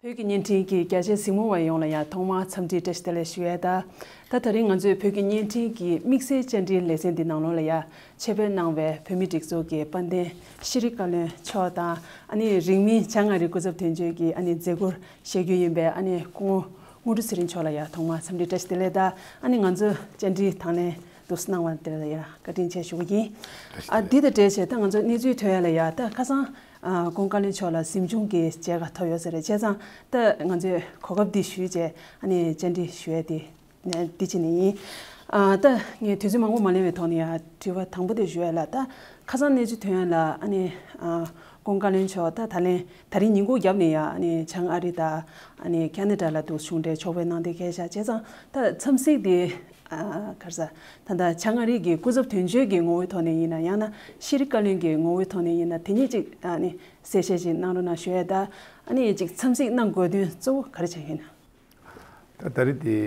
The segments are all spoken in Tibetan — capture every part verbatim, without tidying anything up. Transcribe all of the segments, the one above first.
བོད་ཀྱི་བརྙན་འཕྲིན་གྱི་རྒྱ་ཆེའི་གཟིགས་མོ་བ་ཡོངས་ལ་ཡང་ཐོག་མར་འཚམས་འདྲི་བཀྲ་ཤིས་བདེ་ལེགས་ཞུ་ཡས་དང་། ད་ད་རིང་ང་ཚོའི་བོད་ཀྱི་བརྙན་འཕྲིན་གྱི་དམིགས་བསལ་བཅར་འདྲིའི་ལེ་ཚན་འདི་ནང་ལོགས་ལ་ཡང་ཆེད་ཕེབས་གནང་བའི་བོད་མིའི་སྒྲིག་འཛུགས་ཀྱི་དཔལ་ལྡན་ཤེས་རིག་བཀའ་བློན་མཆོག་དང་། ཨ་ནི་རིང་མིན་བྱང་ཨ་རིའི་སྐུ་ཚབ་དོན་གཅོད་ཀྱི་ཨ་ནི་མཛད་ཁུར་བཞེས་རྒྱུ་ཡིན་པའི་ཨ་ནི་སྐུ་ངོ་དངོས་གྲུབ་ཚེ་རིང་མཆོག་ལ་ཡང་ཐོག་མར་འཚམས་འདྲི་བཀྲ་ཤིས་བདེ་ལེགས་དང་། ཨ་ནི་ང་ཚོའི་བཅར་འདྲི་དང་ལེན་འདུག་སེ་གནང་བ་དེ་ལ་ཡང་བཀའ་དྲིན་ཆེ་ཞུ་གི་ཡིན། ཨ་འདི་དང་འབྲེལ་བྱས་ད་ང་ཚོ་གནས་ཚུལ་ཐོན་ཡ་ལ་ཡ་ད་ཁ་སང་ཨ་ྋགོང་བཀའ་བློན་མཆོག་ལ་གཟིམ་ཆུང་གི་མཇལ་ཁ་ཐོབ་ཡོད་ས་རེད། བྱས་ཙང་ད་ང་ཚོས་གོ་སྐབས་འདི་ཞུས་བྱས་ཨ་ནི་བཅར་འདྲི་ཞུ་ཡ་དེ་འདི་བྱས་ནས་ཡིན། ཨ་ད་ངས་དུས་ཚོད་མང་པོ་མ་ལེན་པའི་ཐོག་ནས་ཡ་དྲི་བ་དང་པོ་དེ་ཞུ་ཡ་ལ། ད་ཁ་སང་གནས་ཚུལ་ཐོན་ཡ་ལ་ཨ་ནི་ཨ་ྋགོང་བཀའ་བློན་མཆོག་ད་ད་ལན་ད་རིང་ཉིན་གུང་རྒྱབ་ནས་ཡ་ཨ་ནི་བྱང་ཨ་རི་དང་ཨ་ནི་ཁ་ན་ཌ་ལ་འདུག་གཞུང་འབྲེལ་ཕྱོགས་ཕེབས་གནང་བསྡད་མཁན་ཤག་བྱས་ཙང་ད་འཚམས་གཟིགས་དེ་ཨ་ག་རེ་ཟ། ད་ལྟ་བྱང་ཨ་རི་གི་སྐུ་ཚབ་དོན་གཅོད་ཀྱི་ངོ་བོའི་ཐོག་ནས་ཡིན་ན། ཡང་ན་ཤེས་རིག་བཀའ་བློན་གྱི་ངོ་བོའི་ཐོག་ནས་ཡིན་ན། དེ་གཉིས་ཅིག་ཨ་ནི་གསལ་བཤད་ཅིག་གནང་རོགས་གནང་ཞུ་ཡ་ད། ཨ་ནི་ཅིག་འཚམས་གཟིགས་གནང་དགོས་དོན་གཙོ་བོ་ག་རེ་ཆགས་ཡོད་ན། ད་ད་རེས་དེ་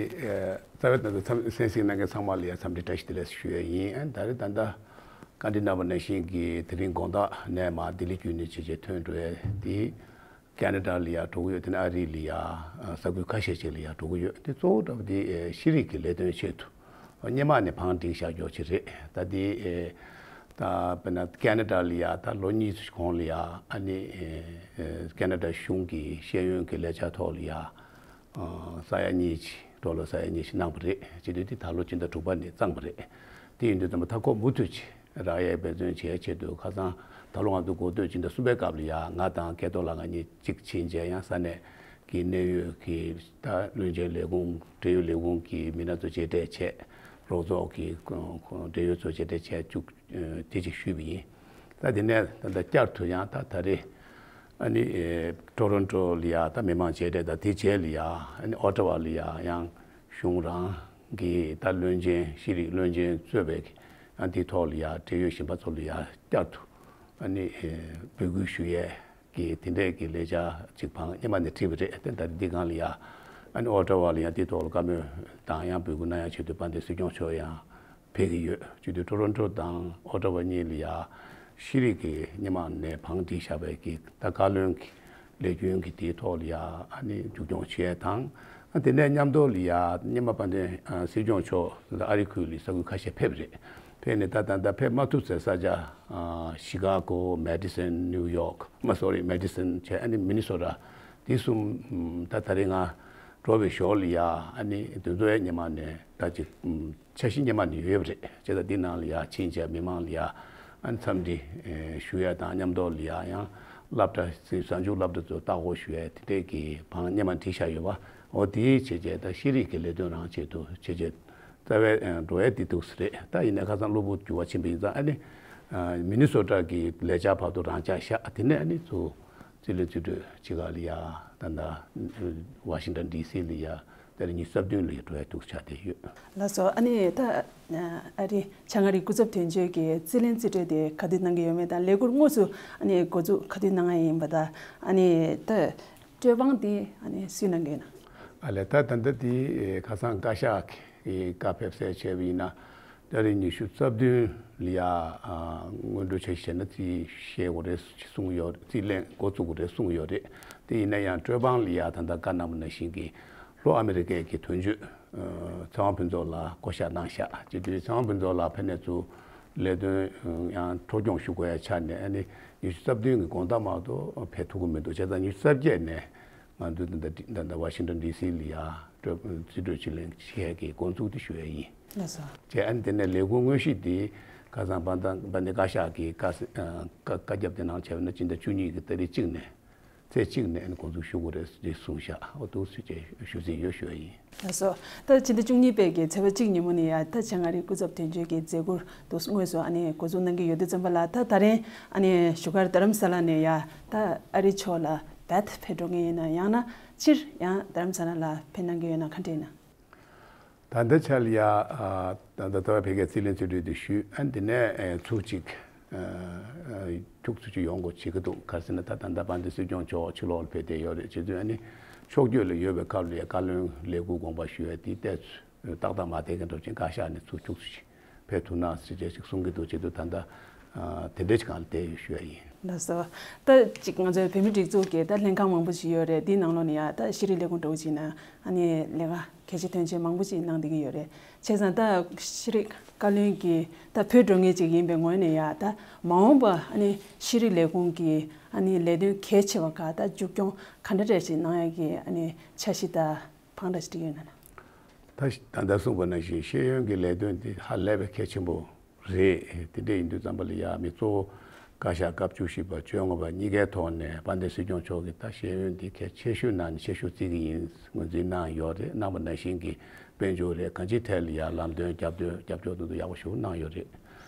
ཨ་རྩ་བའི་ད་ལྟ་འཚམས་གཟིགས་གནང་མཁན་ཚང་མ་ལ་ཡ་འཚམས་འདྲི་བཀྲ་ཤིས་བདེ་ལེགས་ཞུ་ཡ་ཡིན། ཨ་ད་རེས་ད་ལྟ་བཀའ་འདྲི་གནང་བ་ནང་བཞིན་གྱི་དེ་རིང་དགོང་དག་ནས་མར་ལྡི་ལི་བརྒྱུད་ནས་བྱས་བྱས་ཐོན་འགྲོ་ཡ་དེ། ཁ་ན་ཌ་ལ་ཡ་འགྲོ་གི་ཡོད། དེ་ནས་ཨ་རི་ལ་ཡ་ས་ཁུལ་ཁ་ཤས་ཅིག་ལ་ཡ་འགྲོ་གི་ཡོད། དེ་གཙོ་བོ་འདྲ་པོ་དེ་ཤེས་རིག་གི་ལས་དོན་ཆེད་དུ་སྔོན་མ་ནས་བང་བསྒྲིགས་བཞག་ཡོད་ཅིག་རེད། ད་དེ་ད་དཔེར་ན་ཁ་ན་ཌ་ལ་ཡ་ད་ལོ་གཉིས་གོང་ལ་ཡ་ཨ་ནི་ཁ་ན་ཌ་གཞུང་གི་ཤེས་ཡོན་གྱི་ལས་འཆར་ཐོག་ལ་ཡ་ས་ཡ་གཉིས་ཀྱི་ཌོ་ལར་ས་ཡ་གཉིས་ཀྱི་གནང་བ་རེད། བྱས་དུས་དེ་ད་ལོ་སྤྱི་ཟླ་དྲུག་པ་ནས་བརྩམས་པ་རེད། དེ་ཡིན་དུས་ཙམ་པ་མཐའ་འཁོར་མུ་མཐུད་ཀྱི་རག་ཡས་འབད་བརྩོན་བྱེད་ཆེད་དུ། ཁ་སང་ད་ལོ་ང་ཚོ་འགོ་སྟོད་སྤྱི་ཟླ་གསུམ་པའི་སྐབས་ལ་ཡ་ང་དང་སྐལ་རྡོར་ལགས་ང་གཉིས་གཅིག་ཕྱིན་བྱས་ཡང་ས་གནས་ཀྱི་གནད་ཡོད་ཀྱི་ད་བློན་ཆེན་ལས་ཁུངས་འབྲེལ་ཡོད་ལས་ཁུངས་ཀྱི་མི་སྣ་ཚོ་མཇལ་འཕྲད་བྱས། རོགས་ཚོགས་ཀྱི་འབྲེལ་ཡོད་ཚོ་མཇལ་འཕྲད་བྱས་བཅུག་དེ་ཅིག་ཞུས་པ་ཡིན། ད་དེ་ནས་ད་ལྟ་བསྐྱར་དུ་ཡང་ད་ད་རེས་ཨ་ནི་ཊོ་རོན་ཊོ་ལ་ཡ་ད་མི་མང་མཇལ་འཕྲད་དང་། དེ་རྗེས་ལ་ཡ་ཨ་ནི་ཨོ་ཊ་ཝ་ལ་ཡ་ཡང་གཞུང་རང་གི་ད་བློན་ཆེན་ཤེས་རིག་བློན་ཆེན་གཙོས་པའི་ཡང་དེའི་ཐོག་ལ་ཡ་འབྲེལ་ཡོད་གཞན་པ་ཚོ་ལ་ཡ་བསྐྱར་དུ་ཨ་ནི་འབོད་སྐུལ་ཞུ་ཡས་ཀྱི་དེ་འདྲས་ཀྱི་ལས་འཆར་ཅིག་བང་སྔོན་མ་ནས་བསྒྲིགས་པ་རེད། དེ་ད་འདི་སྒང་ལ་ཡ་ཨ་ནི་ཨོ་ཊ་ཝ་ལ་ཡ་དེའི་ཐོག་ལ་བཀའ་མོལ་དང་ཡང་འབོད་སྐུལ་གནང་ཡ་ཆེད་དུ་དཔལ་ལྡན་སྲིད་སྐྱོང་མཆོག་ཡང་ཕེབས་ཀྱི་ཡོད། བྱས་དུས་ཊོ་རོན་ཊོ་དང་ཨོ་ཊ་ཝ་གཉིས་ལ་ཡ་ཤེས་རིག་གི་སྔོན་མ་ནས་བང་བསྒྲིགས་བཞག་པའི་གི་ད་བཀའ་བློན་གྱི་ལས་རྒྱུན་གྱི་དེའི་ཐོག་ལ་ཡ་ཨ་ནི་མཇུག་སྐྱོང་བྱེད་ཡས་དང་། ཨ་དེ་ནས་མཉམ་དུ་ལ་ཡ་སྔོན་མ་དཔལ་ལྡན་ཨ་སྲིད་སྐྱོང་མཆོག་ཨ་རི་ཁུལ་ལ་ས་ཁུལ་ཁ་ཤས་ཕེབས་རེད། ཕེབས་ནས་ད་ད་ལྟ་ཕེབས་མ་ཐུབ་ཚེ་ས་ཆ་ཨ་ཤི་ཀ་གོ། མེ་ཌི་སོན། ནིའུ་ཡོག་མ་སོ་རི། མེ་ཌི་སོན་བྱས་ཨ་ནི་མི་ནི་སོ་ཊ། དེ་གསུམ་ད་ད་རེས་ང་འགྲོ་བའི་ཞོར་ལ་ཡ་ཨ་ནི་དེ་ཚོའི་སྔོན་མ་ནས་ད་ཅིག་འཆར་གཞི་སྔོན་མ་ནས་ཡོད་པ་རེད། བྱས་ཙང་འདི་ནང་ལ་ཡ་ཕྱིན་བྱས་མི་མང་ལ་ཡ་ཨ་ནི་འཚམས་འདྲི་ཨེ་ཞུ་ཡ་དང་མཉམ་དུ་ལ་ཡ་ཡང་སློབ་གྲྭ་གཟའ་མཇུག་སློབ་གྲྭ་ཚོ་ལྟ་སྐོར་ཞུ་ཡ་དེ་འདྲས་ཀྱི་བང་སྔོན་མ་བསྒྲིགས་བཞག་ཡོད་པ། འོ་དེའི་བྱས་རྗེས་ད་ཤེས་རིག་གི་ལས་དོན་རང་ཆེད་དུ་བྱས་རྗེས་རྩ་བའི་ཨེ་འགྲོ་ཡ་དེ་འདུག་སེ་རེད། ད་ཡིན་ནའི་ཁ་སང་གློ་བུར་འགྱུར་བ་ཕྱིན་པ་ཡིན་ཙང་ཨ་ནི་ཨ་མི་ནི་སོ་ཊ་གི་ལས་འཆར་བར་དུ་རང་འཇགས་བཞག་དེ་ནས་ཨ་ནི་ཚུར་རྩིས་ལེན་རྩིས་སྤྲོད་ཅིག་ག་ལ་ཡ་ད་ལྟ་ཝ་ཤིང་ཊོན་ཌི་སི་ལ་ཡ་ད་རེས་ཉི་ཤུ་རྩ་བདུན་ལ་ཡ་འགྲོ་ཡ་འདུག་ཆགས་བསྡད་ཡོད། ལགས་སོ། ཨ་ནི་ད་ཨ་རི་བྱང་ཨ་རི་སྐུ་ཚབ་དོན་གཅོད་ཀྱི་རྩིས་ལེན་རྩིས་སྤྲོད་དེ་ག་དུས་གནང་གི་ཡོད་མེད་དང་ལས་འཁུར་དངོས་སུ་ཨ་ནི་འགོ་འཛུགས་ག་དུས་གནང་ཡ་ཡིན་པ་དང་། ཨ་ནི་ད་སྤྲོད་དབང་དེ་ཨ་ནི་སུས་གནང་གི་ཡོད་ན། ཨ་ལས་ད་ད་ལྟ་དེ་ཁ་སང་བཀའ་ཤག་གི་བཀའ་ཕེབས་གསལ་བྱས་པ་ཡིན་ན། ད་རེས་ཉི་ཤུ་རྩ་བདུན་ལ་ཡ་ཨ་སྔོན་འགྲོ་ཆ་བཞག་ན་རྩིས་བཞེས་དགོས་རེད་གསུངས་ཡོད། རྩིས་ལེན་འགོ་བཙུགས་དགོས་རེད་གསུངས་ཡོད་རེད། དེ་ཡིན་ན་ཡང་སྤྲོད་དབང་ལ་ཡ་ད་ལྟ་བཀའ་གནང་བ་ནང་བཞིན་གྱི་ལྷོ་ཨ་མི་རི་ཀའི་གི་དོན་གཅོད་ཨ་ཚེ་དབང་ཕུན་ཚོགས་ལགས་བསྐོ་བཞག་གནང་བཞག་བྱས་དུས་ཚེ་དབང་ཕུན་ཚོགས་ལགས་ཕེབས་ནས་ཚུར་ལས་དོན་ཡང་འཕྲོ་སྐྱོང་ཞུ་དགོས་ཡ་ཆགས་ནས་ཨ་ནི་ཉི་ཤུ་རྩ་བདུན་གྱི་དགོང་དག་མ་གཏོགས་ཕེབས་ཐུབ་ཀྱི་མི་འདུག་བྱས་ཙང་ཉི་ཤུ་རྩ་བརྒྱད་ནས་ང་ཚོ་ད་ལྟ་ད་ལྟ་ཝ་ཤིང་ཊོན་ཌི་སི་ལ་ཡ་སྤྲོད་རྩིས་སྤྲོད་རྩིས་ལེན་བྱེད་ཡས་ཀྱི་འགོ་འཛུགས་དེ་ཞུ་ཡས་ཡིན། ལགས་སོ། བྱས་ཨ་ནི་དེ་ནས་ལས་ཁུངས་དངོས་གཞི་དེ་ཁ་སང་དཔལ་ལྡན་དཔལ་ལྡན་བཀའ་ཤག་གི་བཀའ་སེ་ཨ་བཀའ་བཀའ་ཁྱབ་དེ་གནང་བྱས་པ་ན་སྤྱི་ཟླ་བཅུ་གཉིས་ཀྱི་ཏ་རིག་གཅིག་ནས་ཚེས་གཅིག་ནས་ཨ་ནི་འགོ་འཛུགས་ཞུ་དགོས་རེད་ཅེས་གསུངས་བཞག་འོ་འདུག་སེ་བྱས་ཞུ་རྩིས་ཡོད་ཞུ་ཡ་ཡིན། ལགས་སོ། ད་ཕྱི་ཟླ་བཅུ་གཉིས་པའི་གི་ཚེས་པ་གཅིག་ཉིན་མོ་ནས་ཡ་ད་བྱང་ཨ་རིའི་སྐུ་ཚབ་དོན་གཅོད་ཀྱི་མཛད་ཁུར་དུ་དངོས་སུ་ཨ་ནི་འགོ་འཛུགས་གནང་གི་ཡོད་དུས་ཙམ་པ་ལ། ད་ད་རིང་ཨ་ནི་བཞུགས་སྒར་རྡ་རམ་ས་ལ་ནས་ཡ་ད་ཨ་རི་ཕྱོགས་ལ་བེད་ཕེབས་འགྲོ་མཁན་ཡིན་ན་ཡང་ན་སྤྱིར་ཡང་རྡ་རམ་ས་ལ་ལ་ཕེབས་གནང་གི་ཡོད་ན་ག་འདྲ་ཡིན་ན། ད་ལྟའི་ཆར་ལ་ཡ་ཨ་ད་ལྟ་ད་བར་ཕ་གིའི་རྩིས་ལེན་རྩིས་སྤྲོད་དེ་ཞུས། ཨ་འདི་ནས་ཨེ་ཚུར་གཅིག་ཨ་ཁྱུག་ཙམ་ཅིག་ཡོང་དགོས་བྱེད་ཀྱི་འདུག་ག་རེ་ཟེར་ན་ད་ད་ལྟ་དཔལ་ལྡན་སྲིད་སྐྱོང་མཆོག་ཕྱི་ལོགས་ལ་ཕེབས་བསྡད་ཡོད་རེད། བྱས་ཙང་ཨ་ནི་ཕྱོགས་བསྐྱོད་ལ་ཡོད་པའི་སྐབས་ལ་ཡ་བཀའ་བློན་ལས་འཁུར་དགོངས་པ་ཞུ་ཡ་དེ་ཏོག་ཙམ་ཏག་ཏག་མ་བསྡད་མཁན་འདྲ་ཅིག་བཀའ་ཤག་ནས་ཚུར་ཁྱུག་ཙམ་ཅིག་ཕེབས་ཐུབ་ན་ཟེར་བྱས་ཅིག་གསུང་གི་འདུག་བྱས་དུས་ད་ལྟ་ དེ་འདྲའི་ཅིག་སྒང་ལ་བསྡད་ཡོད་ཞུ་ཡ་ཡིན། ལགས་སོ། ད་ཅིག་ང་ཚོའི་བོད་མིའི་སྒྲིག་འཛུགས་ཀྱི་ད་ལྷན་ཁང་མང་པོ་ཞིག་ཡོད་རེད། འདིའི་ནང་ལོགས་ནས་ཡ་ད་ཤེས་རིག་ལས་ཁུངས་འདྲ་བོ་ཅིག་ནང་ཨ་ནི་ལས་ཀ་གལ་ཆེ་དོན་ཆེ་མང་པོ་ཅིག་གནང་བསྡད་ཀྱི་ཡོད་རེད། བྱས་ཙང་ད་ཤེས་རིག་བཀའ་བློན་གྱི་ད་བུ་འགྲོ་མཁན་ཅིག་ཡིན་པའི་ངོས་ནས་ཡ་ད་མ་འོངས་པ་ཨ་ནི་ཤེས་རིག་ལས་ཁུངས་ཀྱི་ཨ་ནི་ལས་དོན་གལ་ཆེ་བ་ཁག་ད་མཇུག་སྐྱོང་ག་འདྲ་རེ་ཞིག་གནང་ཡ་གི་ཨ་ནི་འཆར་གཞི་ད་བང་འདྲ་ཞིག་བསྒྲིགས་ཡོད་ན། ད་ད་ལྟ་གསུངས་པ་ནང་བཞིན་ཤེས་ཡོན་གྱི་ལས་དོན་དེ་ཧ་ལས་པའི་གལ་ཆེན་པོ་རེད། དེ་འདྲ་ཡིན་དུས་ཙམ་པ་ལ་ཡ་མི་གཙོ་བོ་བཀའ་ཤག་སྐབས་བཅུ་བཞི་པ་བཅོ་ལྔ་པ་གཉིས་ཀའི་ཐོག་ནས་དཔལ་ལྡན་སྲིད་སྐྱོང་མཆོག་གིས་ད་ཤེས་ཡོན་དེ་གལ་ཆེ་ཤོས་ནང་ནས་ཆེ་ཤོས་བརྩི་གི་ཡིན་ངོས་འཛིན་གནང་ཡོད་རེད། གནང་པ་ནང་བཞིན་གྱི་དཔལ་འབྱོར་རེད། གང་ཅིའི་ཐད་ལ་ཡ་ལམ་སྟོན་རྒྱབ་སྐྱོར་རྒྱབ་སྐྱོར་དེ་ཚོ་ཡག་པོ་ཞིག་གནང་ཡོད་རེད།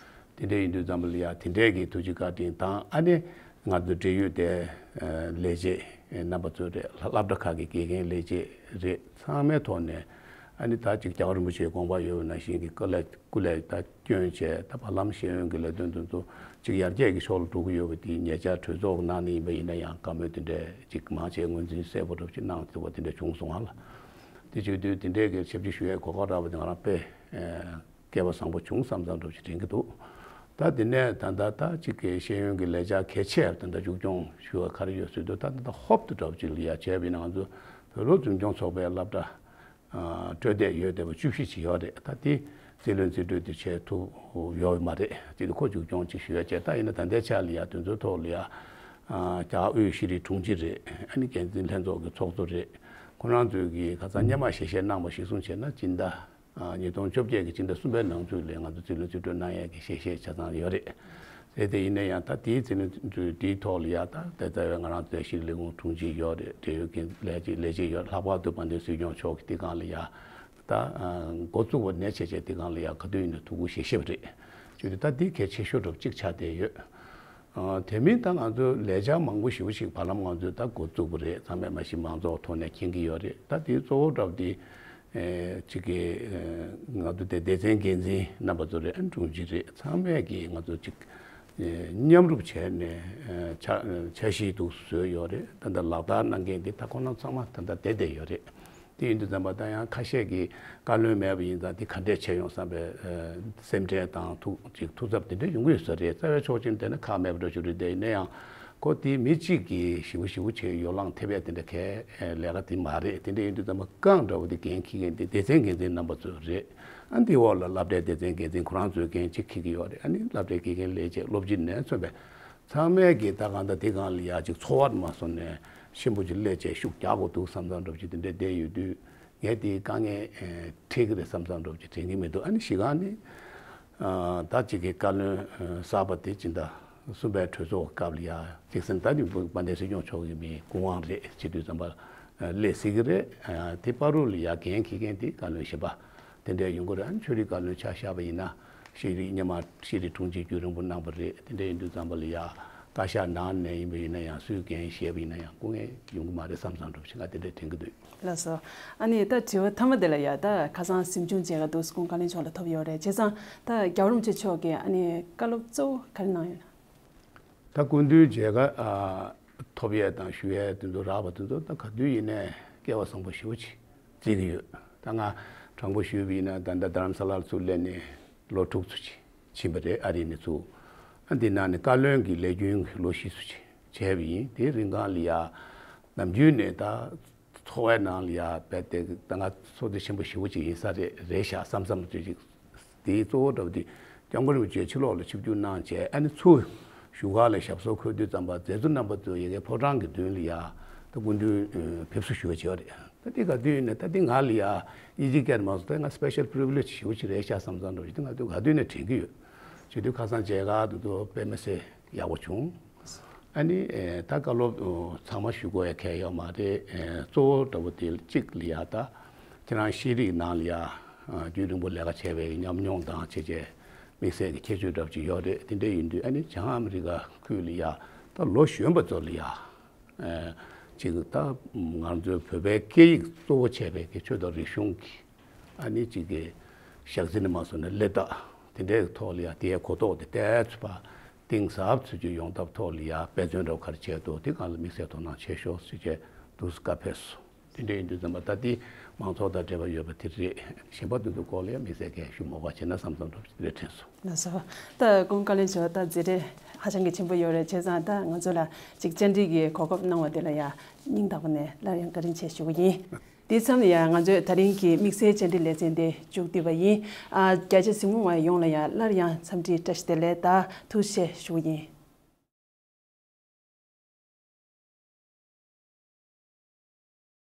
དེ་འདྲ་ཡིན་དུས་ཙམ་པ་ལ་ཡ་དེ་འདྲའི་གི་ཐུགས་རྗེ་བཀའ་དྲིན་དང་ཨ་ནི་ང་ཚོ་འབྲེལ་ཡོད་དེ་ལས་བྱེད་རྣམ་པ་ཚོ་རེད། སློབ་གྲྭ་ཁག་གི་དགེ་རྒན་ལས་བྱེད་རེད། ཚང་མའི་ཐོག་ནས་ཨ་ནི་ད་ཅིག་རྒྱལ་བ་རིན་པོ་ཆེའི་དགོངས་པ་ཡོད་པ་ནང་བཞིན་གྱི་སྐུ་ལས་སྐུ་ལས་ད་སྐྱོན་བྱས་ད་བར་ལམ་ཤེས་ཡོན་གྱི་ལས་དོན་དེ་ཚོ་ཅིག་ཡར་རྒྱས་ཀྱི་ཕྱོགས་ལ་འགྲོ་གི་ཡོད་པ་དེ་ཉེ་ཆར་གྲོས་ཚོགས་ནང་ནས་ཡིན་པ་ཡིན་ན་ཡང་བཀའ་མོལ་དེ་འདྲས་ཅིག་མང་ཆེ་ངོས་འཛིན་གསལ་པོ་འདྲ་ཅིག་གནང་ཐུབ་པ་དེ་འདྲ་བྱུང་སོང་ང་ལ། དེ་བྱེད་དུས་དེ་འདྲས་ཀྱི་ཞབས་ཕྱི་ཞུ་ཡའི་གོ་སྐབས་རག་པ་དེ་ང་རང་དཔེ་སྐལ་བ་བཟང་པོ་བྱུང་བསམ་བསམ་འདྲ་ཅིག་དྲན་གྱི་འདུག་ད་དེ་ནས་ད་ལྟ་ད་ཅིག་གི་ཤེས་ཡོན་གྱི་ལས་འཆར་གལ་ཆེ་བ་དེ་འདྲ་མཇུག་སྐྱོང་ཞུ་བ་ག་རེ་ཡོད་ཟེར་དུས་ད་ད་ལྟ་ཧོབ་ཏེ་འདྲ་ཅིག་ལ་ཡ་བྱས་པ་ཡིན་ན་ང་ཚོ་བོད་སློབ་འཛིན་སྐྱོང་ཚོགས་པའི་སློབ་གྲྭ་སྤྲོད་བསྡད་ཡོད་བསྡད་པ་བཅུ་བཞི་ཅིག་ཡོད་རེད། ད་དེ་རྩིས་ལེན་རྩིས་སྤྲོད་དེ་བྱས་ཐུབ་ཡོད་མ་རེད། དེ་ཁོ་མཇུག་སྐྱོང་ཅིག་ཞུ་ཡ་བྱས། ད་ཡིན་ན་ད་ལྟའི་ཆ་ལ་ཡ་དེ་ཚོའི་ཐོག་ལ་ཡ་རྒྱ་དབུས་ཤེས་རིག་དྲུང་ཆེ་རེད། ཨ་ནི་འགན་འཛིན་ལྷན་ཚོགས་ཀྱི་ཚོགས་གཙོ་རེད། ཁོ་རང་ཚོས་ཀྱི་ཁ་སང་སྔོན་མ་ཞལ་བཞེས་གནང་བ་གཞིར་བཟུང་བྱས་ན་སྤྱི་ཟླ་ཉིས་སྟོང་བཅོ་བརྒྱད་ཀྱི་སྤྱི་ཟླ་གསུམ་པའི་ནང་ཚུད་ལ་ང་ཚོ་རྩིས་ལེན་རྩིས་སྤྲོད་གནང་ཡས་ཀྱི་ཞལ་བཞེས་ཆ་ཚང་ཡོད་རེད། རེད་དེ་ཡིན་ན་ཡང་ད་དེའི་རྩིས་ལེན་རྩིས་སྤྲོད་དེའི་ཐོག་ལ་ཡ་ད་དེ་ལྟ་བའི་ང་རང་ཚོའི་ཤེས་རིག་ལས་ཁུངས་དྲུང་ཆེ་ཡོད་རེད། འབྲེལ་ཡོད་ཀྱི་ལས་བྱེད་ལས་བྱེད་ཡོད། ལྷག་པར་དུ་དཔལ་ལྡན་སྲིད་སྐྱོང་མཆོག་གིས་དེ་སྒང་ལ་ཡ་ད་འགོ་བཙུགས་པ་ནས་བྱས་བྱས་དེ་སྒང་ལ་ཡ་ག་དུས་ཡིན་ན་ཐུགས་ཁུར་བཞེས་བཞེས་པ་རེད། བྱས་དུས་ད་དེ་གལ་ཆེ་ཤོས་འདྲ་པོ་གཅིག་ཆགས་བསྡད་ཡོད། ཨ། དེ་མིན་ད་ང་ཚོའི་ལས་འཆར་མང་པོ་ཞེ་པོ་ཞིག་བར་ལམ་ང་ཚོས་ད་འགོ་བཙུགས་པ་རེད། ཚང་མས་མ་གཞི་མང་ཚོགས་ཐོག་ནས་མཁྱེན་གྱི་ཡོད་རེད། ད་དེའི་གཙོ་བོ་འདྲ་པོ་དེ་ཨེ་གཅིག་གི་ཨེ་ང་ཚོ་དེ་སྡེ་ཚན་འགན་འཛིན་རྣམ་པ་ཚོ་རེད། ཨ་དྲུང་ཆེ་རེད། ཚང་མས་ཀྱིས་ང་ཚོ་གཅིག་ཨེ་མཉམ་རུབ་བྱས་ནས་ཨེ་འཆར་འཆར་གཞི་འདུག་བཟོས་ཡོད་རེད། ད་ལྟ་ལག་བསྟར་གནང་མཁན་དེ་ད་ཁོ་རང་ཚང་མ་ད་ལྟ་བསྡད་བསྡད་ཡོད་རེད། དེ་ཡིན་དུས་ཙམ་པ་ད་ཡང་ཁ་ཤས་ཀྱིས་བཀའ་བློན་མེད་པ་ཡིན་ཙང་དེ་ག་འདྲས་བྱས་ཡོང་བསམ་པའི་ཨ་སེམས་ཁྲལ་དང་ཐུགས་ཅིག་ཐུགས་འཚབ་དེ་འདྲས་ཡོང་གི་ཡོད་ས་རེད། རྩ་བའི་ཆོག་མཆན་དེ་ནི་ཁག་མེད་པ་འདྲ་ཞིག་རེད། དེ་ཡིན་ན་ཡང་ཁོ་དེ་མི་གཅིག་གིས་ཞེ་པོ་ཞེ་པོ་བྱས་ཡོ་ལངས་ཐེབས་ཡས་དེ་འདྲ་གའི་ལས་ཀ་དེ་མ་རེད། དེ་འདྲ་ཡིན་དུས་ཙམ་པ་རྐང་འདྲ་བོ་དེ་འགན་འཁྱེར་མཁན་དེ་སྡེ་ཚན་འགན་འཛིན་རྣམ་པ་ཚོ་རེད། ཨ་འདི་འོག་ལ་སློབ་གྲྭའི་སྡེ་ཚན་འགན་འཛིན་ཁོ་རང་ཚོའི་འགན་ཅིག་འཁྱེར་གྱི་ཡོད་རེད། ཨ་ནི་སློབ་གྲྭའི་དགེ་རྒན་ལས་བྱེད་སློབ་སྤྱི་ནས་མཚོན་པའི་ཚང་མས་ཀྱིས་ད་གང་ལྟར་དེ་སྒང་ལ་ཡ་ཅིག་འཚོ་བ་མ་སོང་ནས་ཆེན་པོ་ཅིག་སླེབས་བྱས་ཤུགས་རྒྱག་དགོས་འདུག་བསམ་བསམ་འདྲ་པོ་ཅིག་དེ་འདྲ་བསྡད་ཡོད་དུས་ངས་དེའི་དཀའ་ངལ་འཕྲད་ཀྱི་རེད་བསམ་བསམ་འདྲ་པོ་ཅིག་དྲན་གྱི་མི་འདུག་ཨ་ནི་གཞི་གང་ནི་ད་ཅིག་གི་བཀའ་བློན་གསར་པ་དེ་སྤྱི་ཟླ་གསུམ་པའི་གྲོས་ཚོགས་སྐབས་ལ་ཡ་གཅིག་སེམས་ད་ནི་དཔལ་ལྡན་སྲིད་སྐྱོང་མཆོག་གི་མི་སྐུ་དབང་རེད། བྱེད་དུས་ཙམ་པ་སླེབས་སྲིད་ཀྱི་རེད། དེ་བར་དུ་ལ་ཡ་འགན་འཁྱེར་མཁན་དེ་བཀའ་བློན་གཞན་པ་དེ་འདྲ་ཡོང་གི་རེད། ཨ་ནི་ཆོས་རིག་བཀའ་བློན་ཆ་བཞག་པ་ཡིན་ན། ཤེས་རིག་སྔོན་མ་ཤེས་རིག་དྲུང་ཆེ་རྒྱུན་རིང་པོ་གནང་བ་རེད། དེ་འདྲ་ཡིན་དུས་ཙམ་པ་ལ་ཡ་བཀའ་ཤག་ནང་ནས་ཡིན་པ་ཡིན་ན་ཡང་སུས་འགན་བཞེས་པ་ཡིན་ན་ཡང་སྐུ་ངལ་ཡོང་གི་མ་རེད་བསམ་བསམ་འདྲ་པོ་ཞིག་ང་དེ་འདྲ་དྲན་གྱི་འདུག་ལགས་སོ། ཨ་ནི་ད་དྲི་བ་མཐའ་མ་དེ་ལ་ཡ་ད་ཁ་སང་གཟིམ་ཆུང་མཇལ་ཁ་འདུག་སྐུ་ངོ་བཀའ་བློན་མཆོག་ལ་ཐོབ་ཡོད་རེད། བྱས་ཙང་ད་རྒྱལ་བ་རིན་པོ་ཆེ་མཆོག་གིས་ཨ་ནི་བཀའ་སློབ་གཙོ་བོ་ག་རེ་གནང་ཡོད་ན། ད་སྐུ་མདུན་མཇལ་ཁ་ཨ་ཐོབ་ཡས་དང་ཞུ་ཡས་དེ་ཚོ་རག་པ་དེ་ཚོ་ད་ག་དུས་ཡིན་ནའི་སྐལ་བ་བཟང་པོ་ཞེ་པོ་ཅིག་བརྩི་གི་ཡོད། ད་ང་དྲང་པོ་ཞུས་པ་ཡིན་ན་ད་ལྟ་རྡ་རམ་ས་ལར་ཚུར་སླེབས་ནས་ལོ་དྲུག་ཙམ་ཅིག་ཕྱིན་པ་རེད། ཨ་རི་ནས་ཚུར། ཨ་འདི་ནང་ནས་བཀའ་བློན་གྱི་ལས་རྒྱུན་ལོ་བཞི་ཙམ་ཅིག་བྱས་པ་ཡིན། དེའི་རིང་གང་ལ་ཡ་ནམ་རྒྱུན་ནས་ད་འཚོ་བའི་ནང་ལ་ཡ་རྦད་དེ་ད་ང་ཚོ་དེ་ཆེན་པོ་ཞེ་པོ་ཅིག་ཡིན་ས་རེད་རེད་ཤག་བསམ་བསམ་ཅིག་ཅིག་དེའི་གཙོ་བོ་འདྲ་བོ་དེ་སྐྱབས་མགོན་རིན་པོ་ཆེ་ཕྱི་ལོགས་ལ་ཆིབས་བསྒྱུར་གནང་བྱས་ཨ་ནི་ཚུར་བཞུགས་སྒར་ལ་ཞབས་སོར་འཁོད་དུས་ཙམ་པ་མཛད་གཙོ་རྣམ་པ་ཚོ་ཡ་གིའི་ཕོ་བྲང་གི་མདུན་ལ་ཡ་ད་སྐུ་མདུན་ཕེབས་བསུ་ཞུ་བ་བྱས་པ་རེད། ད་དེ་ག་དུས་ཡིན་ན་ད་དེ་ང་ལ་ཡ་དབྱིན་ཇི་སྐད་མ་སོང་ད་ང་སི་པེ་ཤལ་པི་རི་བི་ལེ་ཇི་ཞེ་པོ་ཅིག་རེད་ཤག་བསམ་བསམ་འདྲ་བོ་ཞིག་ད་ང་དུས་ག་དུས་ནས་དྲན་གྱི་ཡོད། བྱེད་དུས་ཁ་སང་མཇལ་ཁ་དེ་ཚོ་དཔེ་མི་སྲིད་ཡག་པོ་བྱུང་། ཨ་ནི་ཨེ་ད་བཀའ་སློབ་ཨོ་ཚང་མ་ཞུ་དགོས་ཡ་གལ་ཡོད་མ་རེད། ཨེ་གཙོ་བོ་འདྲ་བོ་དེ་གཅིག་ལ་ཡ་ད་ཁྱེད་རང་ཤེས་རིག་ནང་ལ་ཡ་ཨ་རྒྱུན་རིང་པོ་ལས་ཀ་བྱས་པའི་ཉམས་མྱོང་དང་བྱས་རྗེས་དམིགས་བསལ་གྱི་ཁྱད་ཆོས་འདྲ་བོ་ཅིག་ཡོད་རེད། དེ་འདྲ་ཡིན་དུས་ཨ་ནི་བྱང་ཨ་མི་རི་ཀ་ཁུལ་ལ་ཡ་ད་ལོ་གཞོན་པ་ཚོ་ལ་ཡ། ཅིག་ད་ང་ཚོའི་བོད་པའི་སྐད་ཡིག་གཙོ་བོ་བྱས་པའི་གི་ཆོས་དང་རིག་གཞུང་གི་ཨ་ནི་ཅིག་གི་ཞག་རྩི་ནས་མ་སོང་ན་སླེབས་ད་དེ་འདྲའི་ཐོག་ལ་ཡ་དེའི་གོ་རྟོགས་དེ་ཏོག་ཙམ་ཕར་གཏིང་ཟབ་ཚུལ་གྱི་ཡོང་ཐབས་ཐོག་ལ་ཡ་འབད་བརྩོན་འདྲ་བོ་ག་རེ་བྱས་འདུག་དེ་སྒང་ལ་དམིགས་བསལ་དོ་སྣང་བྱེད་ཤོག་ཟེར་བྱས་འདུག་སེ་བཀའ་ཕེབས་སོང་། དེ་འདྲ་ཡིན་དུས་ཙམ་པ་ད་ལྟའི་མང་ཚོགས་དང་འབྲེལ་བ་ཡོད་པ་དེ་རེད། གཞན་པ་དེ་ཚོ་སྐོར་ལ་ཡང་དམིགས་བསལ་གྱི་ཞུ་མ་དགོས་པ་བྱས་ན་བསམ་བསམ་འདྲ་པོ་ཞིག་རེད་དྲན་སོང་། ལགས་སོ། ད་སྐུ་ངོ་བཀའ་བློན་མཆོག་ད་མཛད་རིམ་ཧ་ཅང་གི་ཆེན་པོ་ཡོད་རེད། བྱས་ཙང་ད་ང་ཚོ་ལ་ཅིག་བཅར་འདྲི་གི་གོ་སྐབས་གནང་བ་དེ་ལ་ཡང་སྙིང་ཐག་པ་ནས་སླར་ཡང་བཀའ་དྲིན་ཆེ་ཞུ་གི་ཡིན། དེ་མཚམས་ལ་ཡང་ང་ཚོས་ད་རིང་གི་དམིགས་བསལ་བཅར་འདྲི་ལེ་ཚན་དེ་མཇུག་བསྡུས་པ་ཡིན། ཨ་རྒྱ་ཆེ་གཟིགས་མོ་བ་ཡོངས་ལ་ཡང་སླར་ཡང་འཚམས་འདྲི་བཀྲ་ཤིས་བདེ་ལེགས་དང་ཐུགས་རྗེ་ཆེ་ཞུ་གི་ཡིན།